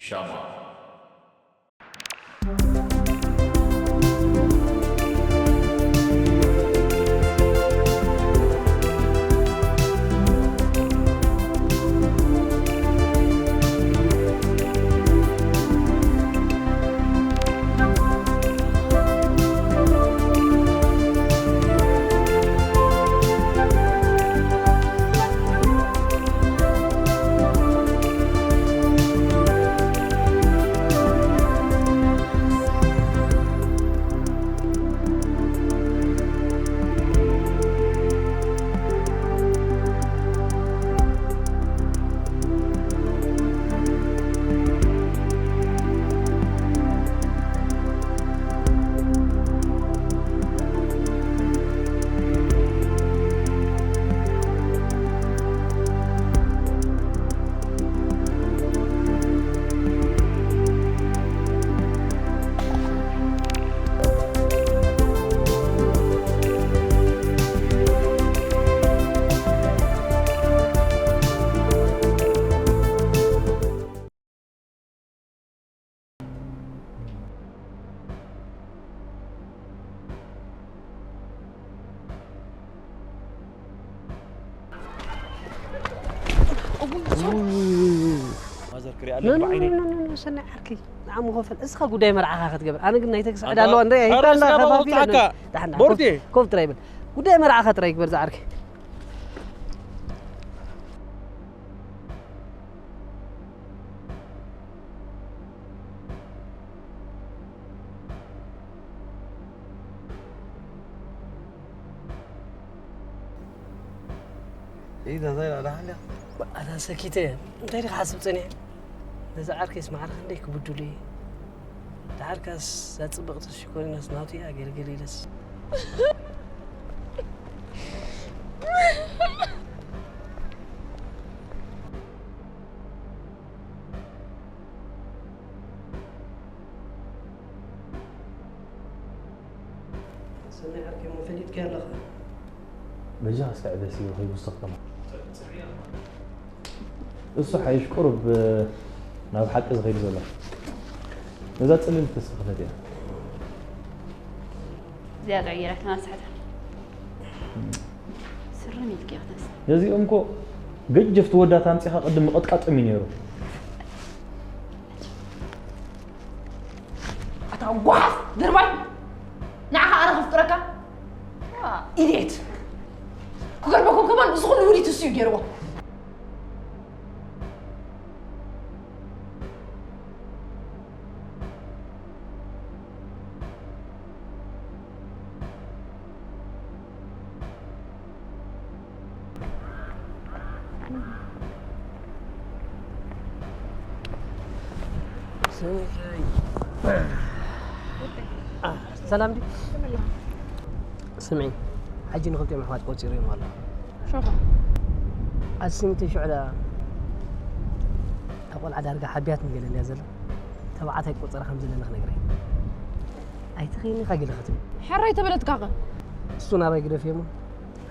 ሻማ። ማዘር ክሪኣ ኖ፣ ኣለኒ ኖ፣ ብዓይነይ። ኖ፣ ኖ፣ ኖ፣ ሰናይ ዓርከይ፣ ንዓሙ ኸፈል። እስኻ ጉዳይ መርዓኻ ክትገብር። ኣነ ግን ናይተ ክስዕድ ኣንታ ኣለዋ። እንደ ኣረ፣ ኣይታላ እስካ ኸፋፊለ ባባ፣ ኖ። ዳሕና ኮፍ፣ ታካ። ኮፍ፣ ኮፍ ትራይ በል። ጉዳይ መርዓኻ ትራይ ግበር ዝዓርከይ። ኢዳ ዘይላ ዳሓልያ። ኣታ ሰኪተ፣ እንታይ ዲኻ ሓስብ ጸኒሐ? ነዛ ዓርከይስ ማዕረ ክንደይ ክብድሉ እየ። ደሓርካስ እዛ ጽብቕቲ ሽኮሪናስ ናቱ እያ፣ ገልገል ኢለስ። ሰናይ ዓርከይ፣ እሞ ፈሊጥካዮ ኣለኻ? በጃኻ እስከ ዕበስ እዩ ከይውስኽ ከማ። እሱ ሓይሽ ቁሩብ ናብ ሓቂ ዝኸይድ ዘሎ። ነዛ ጽልል ተስፋ ክፈት እያ። እዚኣ ቀይረ ክናስሕታ። ስርም ኢልኪ ክትነስ። ነዚኦም እኮ ገጀፍቲ ወዳት ኣምጺኻ ቅድም ምቕጥቃጦም እዩ ነይሩ። ኣታ ጓሓፍ ድርባይ፣ ንዓኻ ኣረ ከፍቅረካ። ኢዴት። ክገርመኩም ከማን እዚ ኩሉ ውዲት እሱ እዩ ገይርዎ። ሰላም ድዩ? ስምዒ፣ ሕጂ ንኽልቲኦም ኣሕዋት ቆጺሩ እዮም ኣሎ። ሸኾ። ኣስሚቲ ሽዕላ እታ ቆልዓ ዳርጋ ሓቢያት ንገለ እንድያ ዘላ። ተባዕታይ ቆጸራ ከም ዘለና ክነግረይ። ኣይትኽይኒ ኢኻ ገለ ክትብል። ሕራይ ተበለትካ ኸ? እሱ ናባይ ግደፍዮ እሞ፣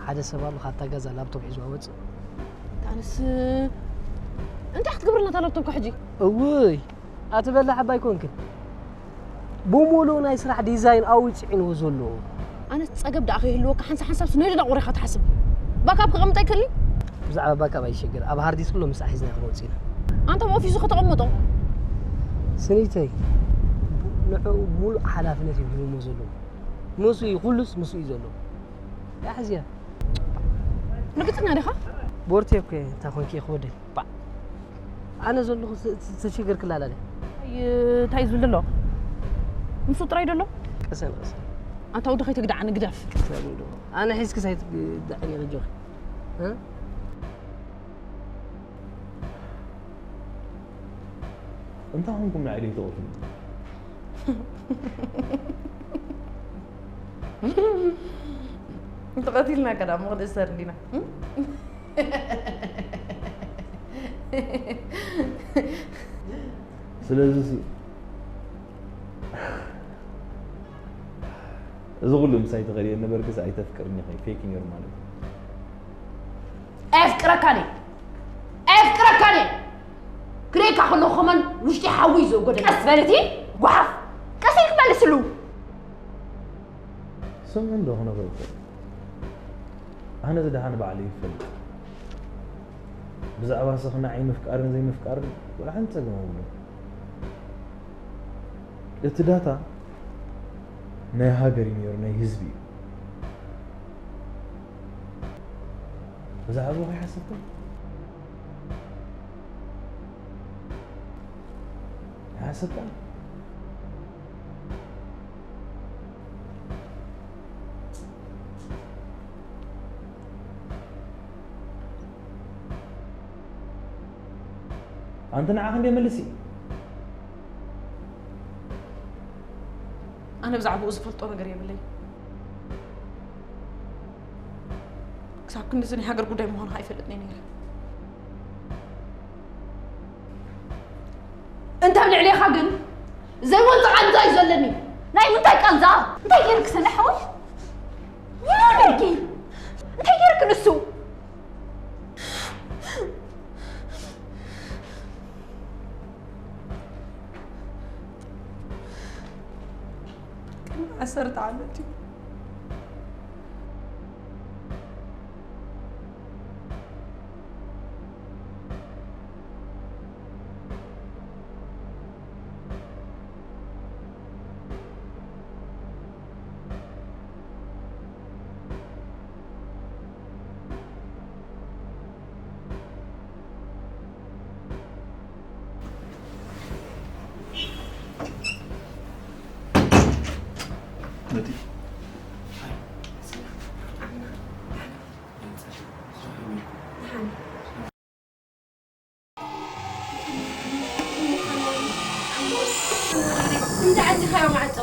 ሓደ ሰብ ኣሎ ካብታ ገዛ ላፕቶፕ ሒዙ ኣወጽእ። ኣነስ እንታይ ክትገብረልና እታ ላፕቶፕ ከ ሕጂ? እውይ፣ ኣቲ በላሕ ኣባይ ኮንክን። ብምሉእ ናይ ስራሕ ዲዛይን ኣውዩ ጽዒንዎ ዘሎ። ኣነስ ጸገም ደኣ ከይህልወካ ሓንሳብ ሓንሳብስ ነዲና ቁሪኻ ትሓስብ። ባካፕ ከቐምጥ ኣይክእልን? ብዛዕባ ባካፕ ኣይትሸገር። ኣብ ሃርድ ዲስክ ኣሎ ምሳሕ ሒዝና ክንወጽእ ኢና። ኣንታ ኣብ ኦፊሱ ከተቐምጦ? ስኒተይ፣ ንዕኡ ሙሉእ ሓላፍነት እዮም ሂቦሞ ዘለዉ። ምስኡ እዩ፣ ኩሉስ ምስኡ እዩ ዘሎ። ያሕዝያ። ርግጽና ዲኻ? ቦርቴ እኮ እየ፣ እንታይ ኮንኪ እየ ክወደይ? ባዕ። ኣነ ዘለኹ ተ-፣ ተ-፣ ተሸገርክላ ኣላለ። ኣይ፣ እንታይ እዩ ዝብል ዘሎ? ምስኡ ጥራይ ደሎ? ቀሰን፣ ቀሰን። ኣንታ ወዲ ከይተግድዓኒ ግደፍ። ቀሰን ዶ። ኣነ ሒዝክስ ኣይትግድዓኒ ከጆኺ። እ? እንታይ ኾንኩም ንዓይ ደይትቐትሉኒ? እንተቐቲልናካ ደኣ እሞ ክንእሰር እንዲና። ስለዚ ሲ፣ እዚ ኩሉ ምሳይ ተኸዲኤ ነበርክስ ኣይተፍቅርኒ ኢኺ፣ ፌክ ኒር ማለት እዩ። ኣየፍቅረካን እየ። ኣየፍቅረካን እየ። ክርእየካ ከለኹ ከማን ውሽጢ ሓዊ እዩ ዘጎደለ። ቀስ በል እቲ ጓሓፍ። ቀስ ኢልክ መልስሉ። ስምዒ እንዶ ክነግረኩም። ኣነ ዝደሓን ባዕለይ ይፈልጥ። ብዛዕባ ስኽናዐይ ምፍቃርን ዘይምፍቃርን ወላ ሓንቲ ጸገም የብሉን። እቲ ዳታ ናይ ሃገር እዩ ነይሩ፣ ናይ ህዝቢ እዩ። ብዛዕባ ከይሓሰብካ? ኣይሓሰብካን? ኣንቲ ንዓኺ እንደ መልሲ። ኣነ ብዛዕባኡ ዝፈልጦ ነገር የብለይ። ክሳብ ክንድዚ ናይ ሃገር ጉዳይ ምዃኑ ኣይፈልጥን እየ ነይረ። እንተ ኣብ ልዕሌኻ ግን ዘይወንዝ ቃንዛ እዩ ዘለኒ። ናይ ምንታይ ቃንዛ? እንታይ ገይርክ ሰነ ሓወይ? ምን ሆነኪ? እንታይ ገይርክ ንሱ? ቅድሚ ዓሰርተ ዓመት እዩ። እንታይ ዓጺኻዮ ማዕጾ?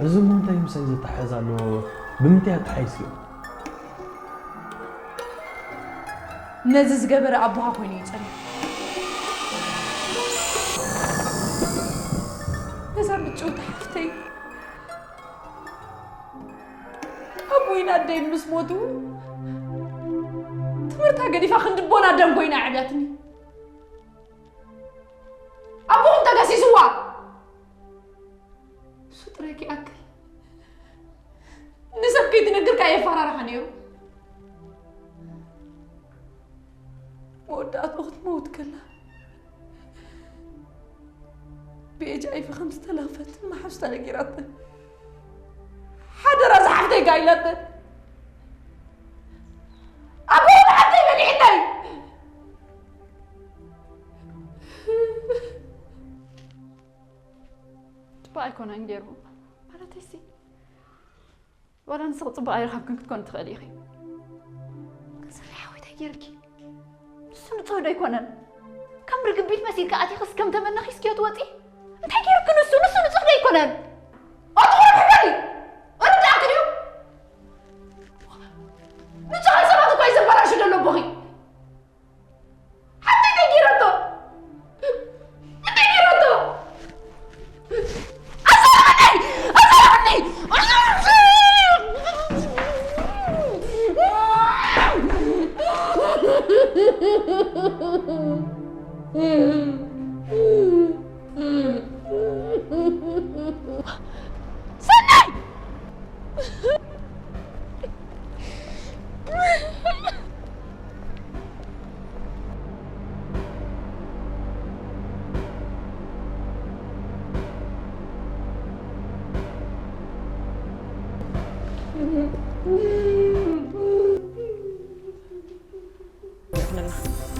እዚ እሞ እንታይ ምሳይ ዘተሓሕዝ ኣለዎ? ብምንታይ ኣተሓሒዝክዮ? ነዚ ዝገበረ ኣቦኻ ኮይኑ እዩ ጸኒሑ። ነዛ ምጭውቲ ሓፍተይ ኣቦይን ኣደይን ምስ ሞቱ ትምህርታ ገዲፋ ክንዲ ቦና ደም ኮይና ኣዕብያትኒ። ኣቦኹም ተገሲስዋ። እሱ ጥራይ ክኣክል ንሰብ ከይትነግር ከኣ የፈራርሓ ነይሩ። መወዳእትኡ ክትመውት ከላ ብኤች ኣይ ቪ ከም ዝተለኽፈት መሓዙታ ነጊራተን። ሓደራ ዝሓፍተይ ጋይላተን። ኣቦ ሓፍተይ በሊዕናይ። ጽቡቕ ኣይኮነን ገይሩ። ማለተይሲ፣ ዋላ ንስኺ ጽቡቕ ኣይረኸብክን ክትኮኒ ትኽእሊ ኢኺ። ግን ሰናይ ሓወይ፣ እንታይ ገይርኪ? ንሱ ንጹህ ዶ ኣይኮነን? ከም ርግቢት መሲልኪ ኣቲኺስ ከም ተመነኺ እስኪዮ ትወጺ? እንታይ ገይርኪ ንሱ? ንሱ ንጹህ ዶ ኣይኮነን? ኣትኹን ሕበሪ! እርዳእኪ ድዩ? ንጹሃት ሰባት እኮ እዩ ዘበላሹ ዘሎ ኣቦኺ። ሓንቲ እንታይ ገይረቶ? እንታይ ገይረቶ? ኣዛርበኒ! ኣዛርበኒ! ሰናይ!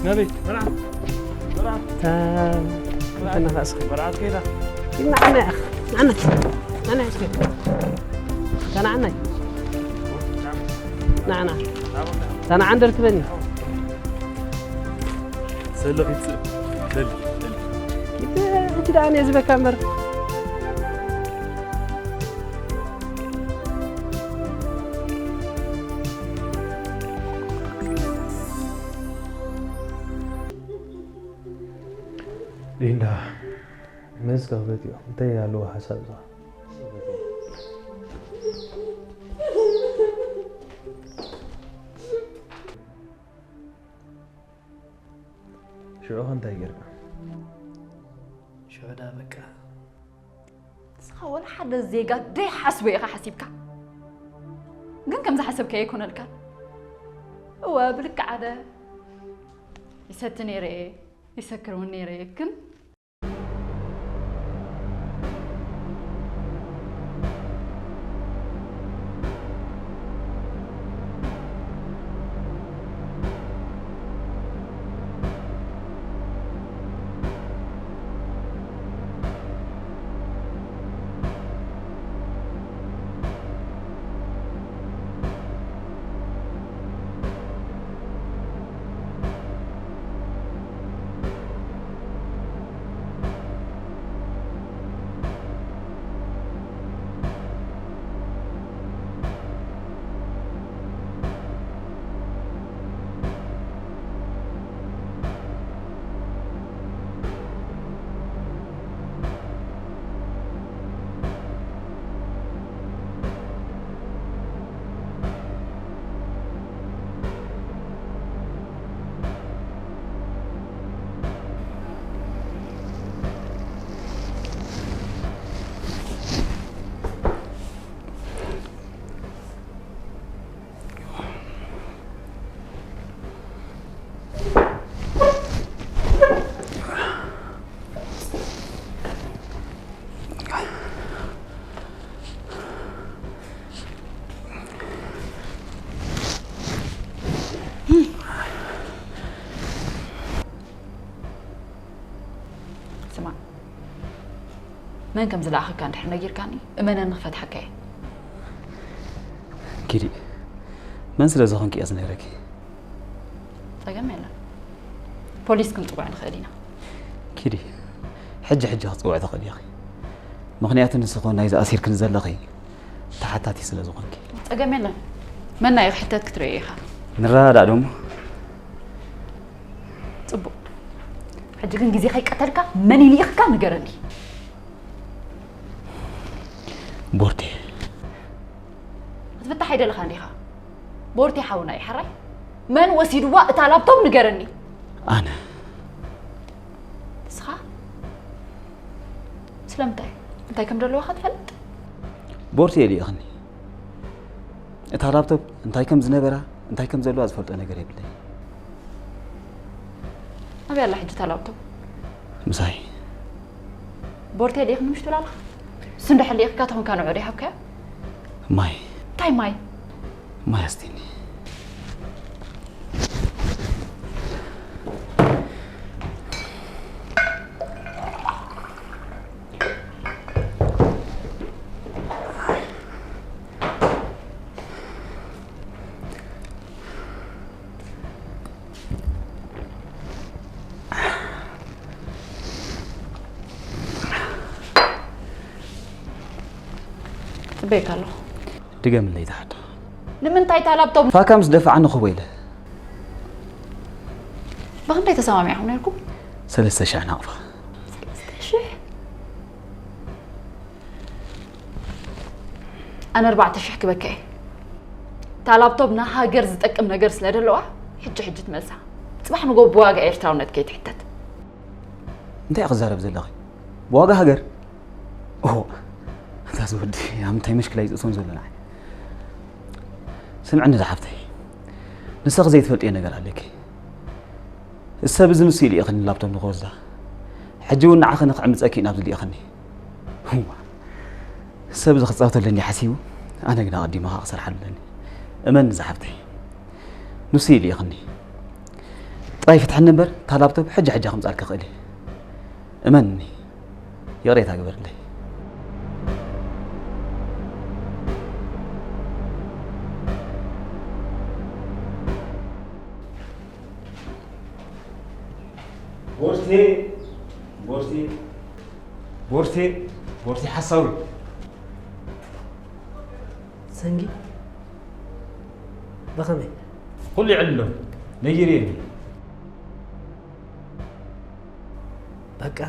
ናበይ? መርዓ። መርዓ። ታ-፣ መርዓ። ተነፋስክ። መርዓ ከይዳ። ይመዓና ያኽ። መዓና። መዓና እስኪ። ተናዓናይ። ናዓና። ተናዓን ደርክበኒ። ሰለኺ ትስእ። ሰሊ፣ ሰሊ። እቲ፣ እቲ ደኣ ነዚ በካ እምበር። ሊንዳ፣ መዝጋበት እዩ። እንታይ ኣለዎ ሓሳብ እዛ? ሽዑ ኸ እንታይ ጌርካ? ሽዑ ደኣ በቃ። ንስኻ ወላ ሓደ ዜጋ ደይሓስቦ ኢኻ ሓሲብካ። ግን ከም ዝሓሰብካዮ ኣይኮነልካን። እወ፣ ብልክዕ ኣነ ይሰቲ ነይረ እየ፣ ይሰክር እውን ነይረ እየ። ግን ስማዕ፣ መን ከም ዝለኣኸካ እንድሕር ነጊርካኒ፣ እመነኒ ክፈትሓካ እየ። ኪዲ፣ መን ስለ ዝኾንኪ እየ ዝነግረኪ። ጸገም የለን። ፖሊስ ክንጽውዕ ንኽእል ኢና። ኪዲ፣ ሕጂ ሕጂ ክትጽውዕ ትኽእሊ ኢኺ። ምኽንያቱ ንስኺ እውን ናይዚ ኣሲርክኒ ዘለኺ ተሓታቲ ስለ ዝኾንኪ። ጸገም የለን። መና ኢኺ ሕተት ክትርእዮ ኢኻ። ንረዳዳእ ዶ እሞ? ጽቡቕ። ሕጂ ግን ግዜ ከይቀተልካ መን ይልኢኽካ ንገረኒ። ቦርቴ። ክትፍታሕ ኣይደለኻን ዲኻ? ቦርቴ ሓውና እዩ፣ ሓራይ? መን ወሲድዋ እታ ላፕቶፕ ንገረኒ። ኣነ። ንስኻ? ስለምንታይ? እንታይ ከም ዘለዋኻ ትፈልጥ? ቦርቴ ልኢኽኒ። እታ ላፕቶፕ እንታይ ከም ዝነበራ፣ እንታይ ከም ዘለዋ ዝፈልጦ ነገር የብለይ። ኣበይ ኣላ ሕጂ እታ ላፕቶፕ? ምሳይ። ቦርቴ ልኢኽኒ ምሽ ትብል ኣለኻ? እሱ እንድሕር ልኢኽካ ተኾንካ ንዑ ዶ ይሃብካዮ? ማይ። እንታይ ማይ? ማይ ኣስቲኒ። ጽበየካ ኣለኹ። ድገምለይ ተሓታ። ንምንታይ እታ ላፕቶፕ? ፋካ ምስ ደፋዓኒ ክቦ ኢለ። ብኽንደይ ተሰማሚዕኹም ነርኩም? ሰለስተ ሽሕ ናቕፋ። ሰለስተ ሽሕ? ኣነ ኣርባዕተ ሽሕ ክበካ እየ። እታ ላፕቶፕ ንሃገር ዝጠቅም ነገር ስለ ደለዋ፣ ሕጂ ሕጂ ትመልሳ። ጽባሕ ንጎ ብዋጋ ኤርትራውነት ከይትሕተት። እንታይ ኢኺ ክዛረብ ዘለኺ? ብዋጋ ሃገር? ኦ፣ እዛ ዝወዲ ኣብ ምንታይ መሽክላ ይፅእሶን ዘሎ ንዓይ። ስምዕኒ ዝሓፍተይ፣ ንስኺ ዘይትፈልጥዮ ነገር ኣለኪ። ሰብ እዚ ንሱ ኢሉ ኢኽኒ ላፕቶፕ ንኽወስዳ። ሕጂ እውን ንዓኺ ንኽዕምፀኪ እዩ ናብዚ ልኢኽኒ። እዋ፣ ሰብ እዚ ክፃወተለኒ ሓሲቡ፣ ኣነ ግን ኣቐዲመ ከዓ ክሰርሓሉ ኣለኒ። እመኒ ዝሓፍተይ፣ ንሱ ኢሉ ኢኽኒ። ጥራይ ፍትሐኒ እምበር፣ እታ ላፕቶፕ ሕጂ ሕጂ ከምፃልኪ ክእል እየ። እመኒ፣ ይቕሬታ ግበርለይ። ቦርቴ፣ ቦርቴ፣ ቦርቴ፣ ቦርቴ ሓሳዊ። ሰንጊ፣ ብኸመይ? ኩሉ ይዕልሎ፣ ነጊርየኒ። በቃ።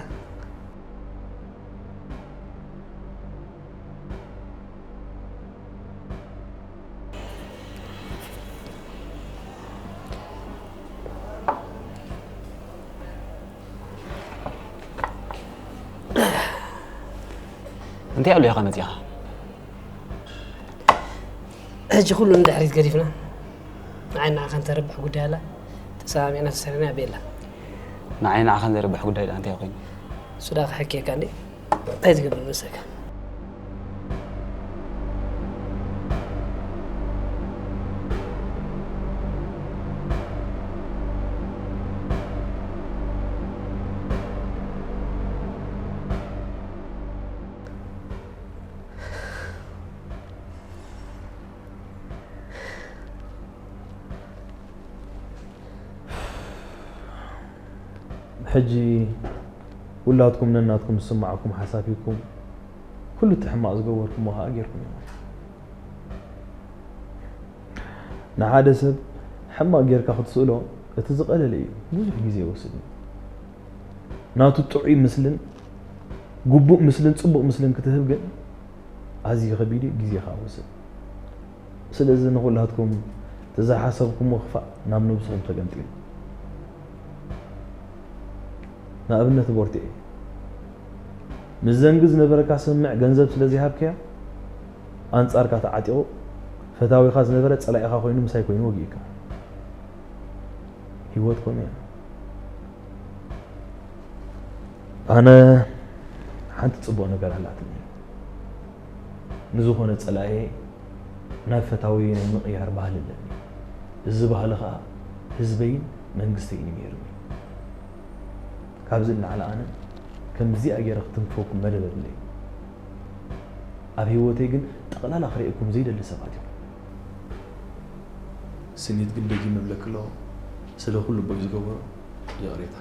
እንታይ ኣሎ ኢኻ መጺኻ? ሕጂ ኩሉ ንድሕሪት ገዲፍና፣ ንዓይ ንዓኻን ተረብሕ ጉዳይ ኣላ። ተሰማሚዕና ተሰሪና ቤላ። ንዓይ ንዓኻን ዘርብሕ ጉዳይ ደኣ እንታይ ኮይኑ? እሱ ደኣ ክሕክየካ እንዴ? እንታይ ትገብር መሰካ? ሕጂ ኩላትኩም ነናትኩም ዝስማዓኩም ሓሳብ ሂብኩም፣ ኩሉ እቲ ሕማቕ ዝገበርኩሞ ከኣ ጌርኩም ኢኹም። ንሓደ ሰብ ሕማቕ ጌርካ ክትስእሎ እቲ ዝቐለለ እዩ፣ ብዙሕ ግዜ ይወስድ እዩ። ናቱ ጥዑይ ምስልን ግቡእ ምስልን ጽቡቕ ምስልን ክትህብ ግን ኣዝዩ ከቢድ እዩ፣ ግዜ ከኣ ውስን። ስለዚ ንኹላትኩም እቲ ዝሓሰብኩምዎ ክፋእ ናብ ነብስኹም ተገንጢሉ። ንኣብነት ቦርቴ፣ ምስ ዘንጊ ዝነበረካ ስምምዕ ገንዘብ ስለ ዘይሃብካዮ፣ ኣንጻርካ ተዓጢቑ፣ ፈታዊኻ ዝነበረ ጸላኢኻ ኮይኑ ምሳይ ኮይኑ ወጊእካ። ህይወት ከምኡ እያ። ኣነ ሓንቲ ጽቡቕ ነገር ኣላትኒ። ንዝኾነ ጸላኤ ናብ ፈታዊ ናይ ምቕያር ባህሊ ኣለኒ። እዚ ባህሊ ኸኣ ህዝበይን መንግስተይን እዩ ነይሩኒ። ካብዚ ንላዕሊ ኣነ ከምዚኣ ገይረ ክትንክፈኩም መደብ የብለይን። ኣብ ህይወተይ ግን ጠቕላላ ክርእየኩም ዘይደሊ ሰባት እዮም። ስኒት ግን ደጊመ እብለኪ ኣለኹ፣ ስለ ኩሉ እቦይ ዝገበሮ ይቕሬታ።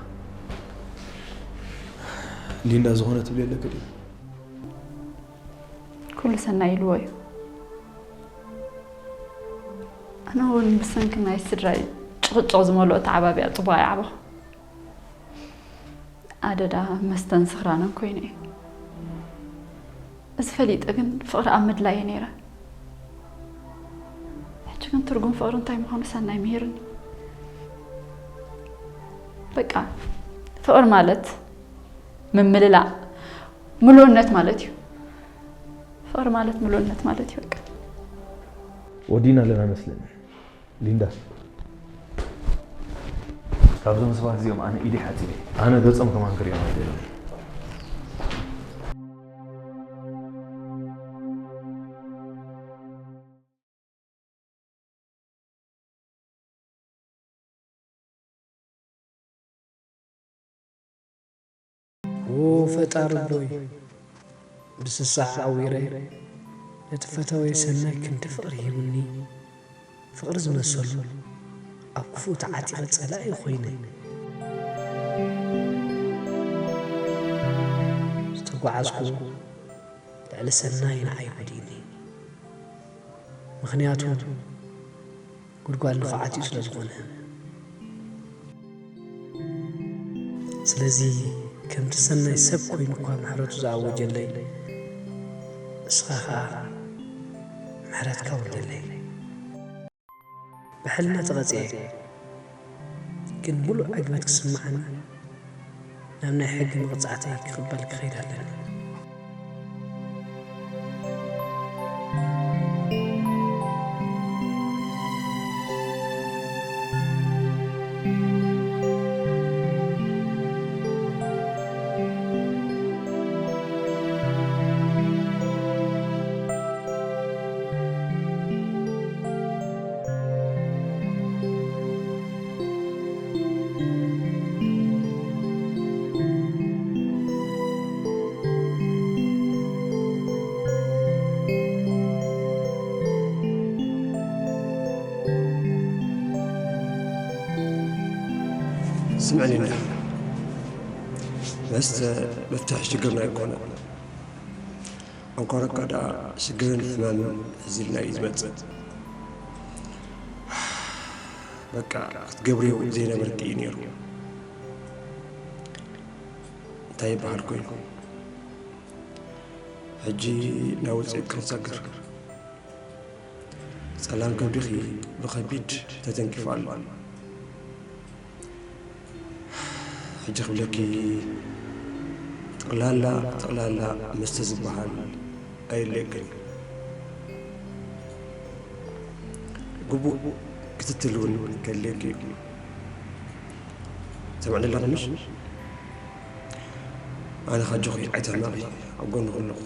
ሊንዳ ዝኾነ ትብሊ ኣለኪ ድዩ? ኩሉ ሰናይ ኢልዎ እዩ። ኣነ እውን ብሰንኪ ናይ ስድራይ ጭቕጭቕ ዝመልኦ ተዓባቢኣ ጽቡቕ ኣይዓበኹ። ኣደዳ መስተን ስኽራንን ኮይኑ እዩ። እዚ ፈሊጠ ግን ፍቕሪ ኣብ ምድላይ እየ ነይረ። ሕጂ ግን ትርጉም ፍቕሪ እንታይ ምዃኑ ሰናይ ምሂርኒ። በቃ ፍቕሪ ማለት ምምልላእ፣ ምሉእነት ማለት እዩ። ፍቕሪ ማለት ምሉእነት ማለት እዩ በቃ። ወዲና ኣለና መስለኒ። ሊንዳ፣ ካብዞም ሰባት እዚኦም ኣነ ኢደይ ሓጺበ። ኣነ ገጾም ከማን ክርእዮም ኣይደልን። ዎ ፈጣሪ ኣቦይ፣ ብስሳዕ ዓዊረ ነቲ ፈተወየ ሰናይ ክንዲ ፍቕሪ ሂቡኒ፣ ፍቕሪ ዝመሰሉ ኣብ ክፉእ ተዓጢቐ ጸላኢ ኮይነ ዝተጓዓዝኩዎ ልዕሊ ሰናይ ንዓይ ጎዲእኒ። ምኽንያቱ ጉድጓድ ንኽዓትዩ ስለ ዝኾነ። ስለዚ ከምቲ ሰናይ ሰብ ኮይኑ እኳ ምሕረቱ ዝኣወጀለይ፣ ንስኻ ኸኣ ምሕረትካ ውርደለይ። ብሕልና ተቐጺዐ፣ ግን ምሉእ ዕግበት ክስምዓኒ ናብ ናይ ሕጊ መቕጻዕተይ ክቕበል ክኸይድ ኣለኒ። ስምዕኒ እንዳ መስተ መፍትሒ ሽግርና ኣይኮነ። ኣንኮረካ ደኣ ሽግርን ሕማምን ሕዚልና እዩ ዝመጽእ። በቃ ክትገብርዮ ዘይነበርኪ እዩ ነይሩ። ኣይበሃልኩ እዩ። ሕጂ ናብ ውፅእ ክንሰግር። ጸላም ከብድኺ ብኸቢድ ተተንኪፉ ኣሎ። ሕጂ ክብለኪ፣ ጠቕላላ፣ ጠቕላላ መስተ ዝበሃል ኣየድልየክን እዩ። ግቡእ ክትትል እውን ከድልየኪ እዩ። ሰምዕኒ ኣለኺ ምሽ? ኣነ ካጆኺ ኣይትሕመቒ፣ ኣብ ጎንኺ ኣለኹ።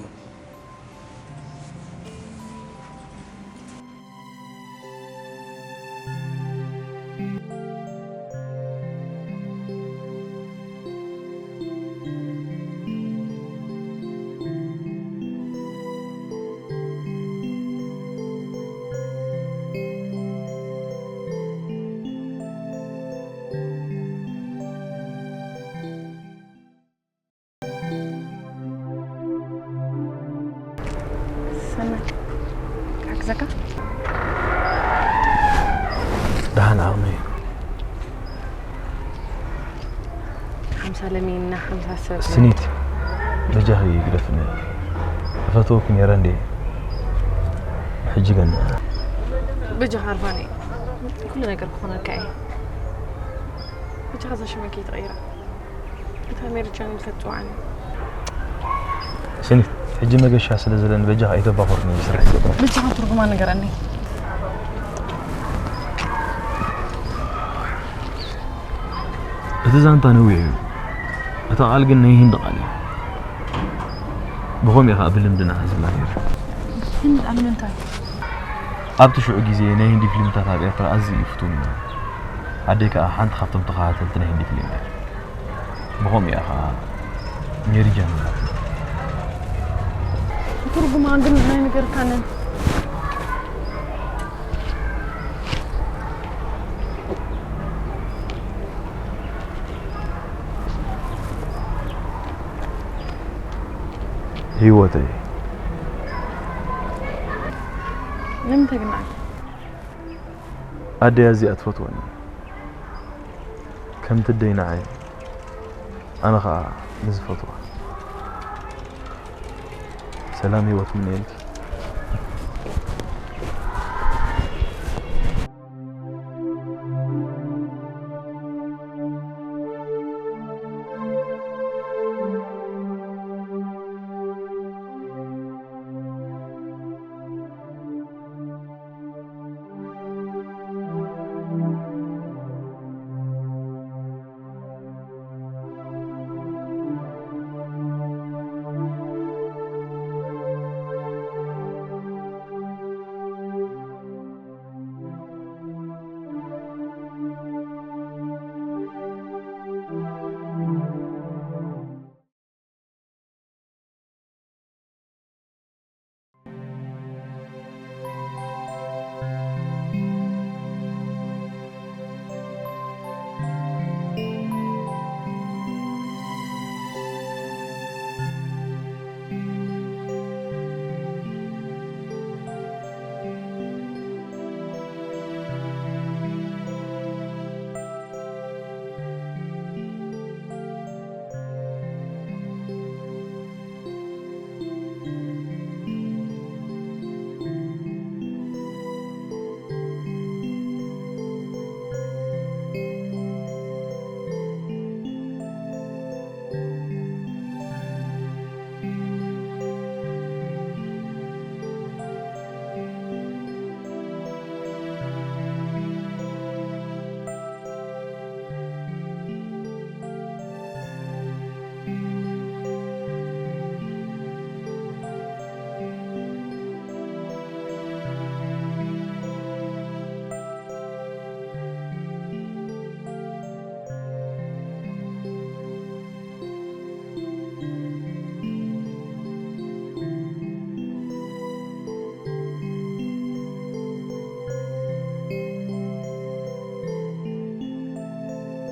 ሰናይ፣ ክሕግዘካ? ደሓን ዓቕመይ። ሓምሳ ለሚንና ሓምሳ ሰብ። ስኒት፣ በጃኺ ግደፍኒ። እፈትወኪ ነይረ እንዴ? ሕጂ ግን? በጃኻ ኣርፋኒ። ኩሉ ነገር ክኾነካ እየ። በጃኻ እዛ ሽመይ ከይትቐይራ። እንታይ ሜሪጃን ኢልካ ትጽውዓኒ? ስኒት፣ ሕጂ መገሻ ስለ ዘለኒ በጃኻ ኣይተባኹርኒ፣ ስራሕ ይገብሮ። በጃኻ ትርጉማ ንገረኒ። እቲ ዛንታ ነዊሕ እዩ። እታ ቃል ግን ናይ ህንዲ ቃል እዩ። ብኸምኡ እዩ ኸኣ ብልምዲ ንሓዝላ ነይሩ። ህንዲ ኣብ ምንታይ? ኣብቲ ሽዑ ግዜ ናይ ህንዲ ፊልምታት ኣብ ኤርትራ ኣዝዩ እዩ ፍቱው ነይሩ። ኣደይ ከኣ ሓንቲ ካብቶም ተኸታተልቲ ናይ ህንዲ ፊልም እያ። ብኸምኡ እያ ኸኣ ሜሪ ጃን ኢላትና። ትርጉማ ግን ኣይነገርካንን። ህይወተይ። ንምንታይ ግን ንዓይ? ኣደይ ኣዝያ ትፈትወኒ። ከምቲ ኣደይ ንዓይ፣ ኣነ ኸኣ ንዝፈትዋ። ሰላም ህይወት ምነየልኪ።